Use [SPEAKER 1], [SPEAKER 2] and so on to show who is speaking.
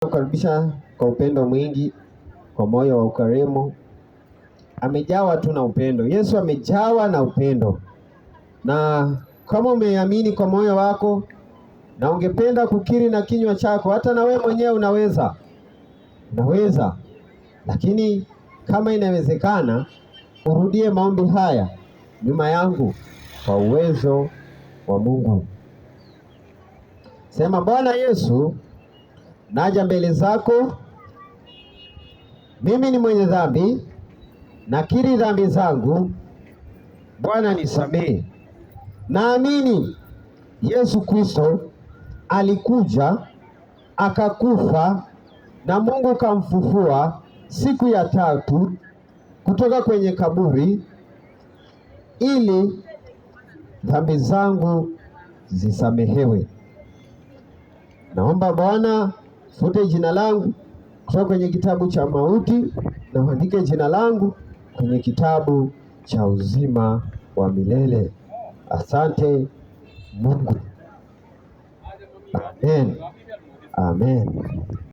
[SPEAKER 1] Kukaribisha kwa upendo mwingi, kwa moyo wa ukarimu. Amejawa tu na upendo. Yesu amejawa na upendo, na kama umeamini kwa moyo wako na ungependa kukiri na kinywa chako, hata na wewe mwenyewe unaweza, unaweza. Lakini kama inawezekana, urudie maombi haya nyuma yangu kwa uwezo wa Mungu. Sema, Bwana Yesu, naja mbele zako, mimi ni mwenye dhambi, nakiri dhambi zangu, Bwana nisamehe. Naamini Yesu Kristo alikuja akakufa na Mungu kamfufua siku ya tatu kutoka kwenye kaburi ili dhambi zangu zisamehewe. Naomba Bwana fute jina langu kutoka kwenye kitabu cha mauti na uandike jina langu kwenye kitabu cha uzima wa milele. Asante Mungu. Amen. Amen.